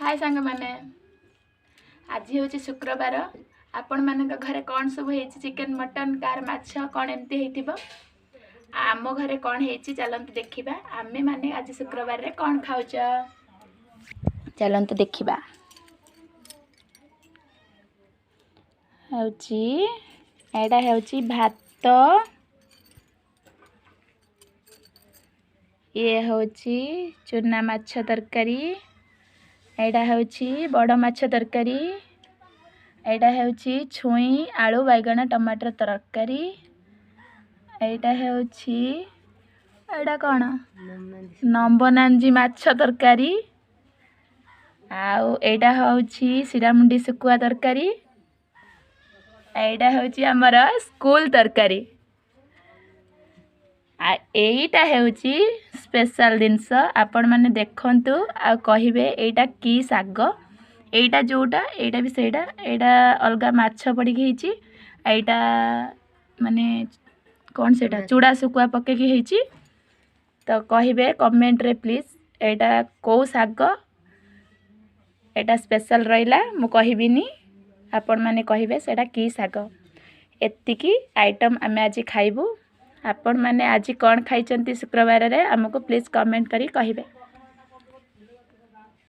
ହାଏ ସାଙ୍ଗମାନେ, ଆଜି ହେଉଛି ଶୁକ୍ରବାର। ଆପଣମାନଙ୍କ ଘରେ କ'ଣ ସବୁ ହେଇଛି? ଚିକେନ୍, ମଟନ୍, କାର ମାଛ କ'ଣ ଏମିତି ହେଇଥିବ। ଆମ ଘରେ କ'ଣ ହେଇଛି ଚାଲନ୍ତୁ ଦେଖିବା। ଆମେମାନେ ଆଜି ଶୁକ୍ରବାରରେ କ'ଣ ଖାଉଛ ଚାଲନ୍ତୁ ଦେଖିବା। ହେଉଛି ଏଇଟା ହେଉଛି ଭାତ, ଇଏ ହେଉଛି ଚୁନା ମାଛ ତରକାରୀ, ଏଇଟା ହେଉଛି ବଡ଼ ମାଛ ତରକାରୀ, ଏଇଟା ହେଉଛି ଛୁଇଁ ଆଳୁ ବାଇଗଣ ଟମାଟର ତରକାରୀ, ଏଇଟା ହେଉଛି ଏଇଟା କ'ଣ ନମ୍ବନାଞ୍ଜି ମାଛ ତରକାରୀ, ଆଉ ଏଇଟା ହେଉଛି ଶିରାମୁଣ୍ଡି ଶୁଖୁଆ ତରକାରୀ, ଏଇଟା ହେଉଛି ଆମର ସ୍କୁଲ ତରକାରୀ। ଆଉ ଏଇଟା ହେଉଛି ସ୍ପେଶାଲ ଜିନିଷ। ଆପଣମାନେ ଦେଖନ୍ତୁ ଆଉ କହିବେ ଏଇଟା କି ଶାଗ। ଏଇଟା ଯେଉଁଟା, ଏଇଟା ବି ସେଇଟା, ଏଇଟା ଅଲଗା ମାଛ ପଡ଼ିକି ହେଇଛି, ଏଇଟା ମାନେ କ'ଣ ସେଇଟା ଚୁଡ଼ା ଶୁଖୁଆ ପକେଇକି ହେଇଛି। ତ କହିବେ କମେଣ୍ଟରେ ପ୍ଲିଜ୍ ଏଇଟା କେଉଁ ଶାଗ। ଏଇଟା ସ୍ପେଶାଲ ରହିଲା, ମୁଁ କହିବିନି, ଆପଣମାନେ କହିବେ ସେଇଟା କି ଶାଗ। ଏତିକି ଆଇଟମ୍ ଆମେ ଆଜି ଖାଇବୁ। ଆପଣମାନେ ଆଜି କ'ଣ ଖାଇଛନ୍ତି ଶୁକ୍ରବାରରେ ଆମକୁ ପ୍ଲିଜ୍ କମେଣ୍ଟ କରି କହିବେ।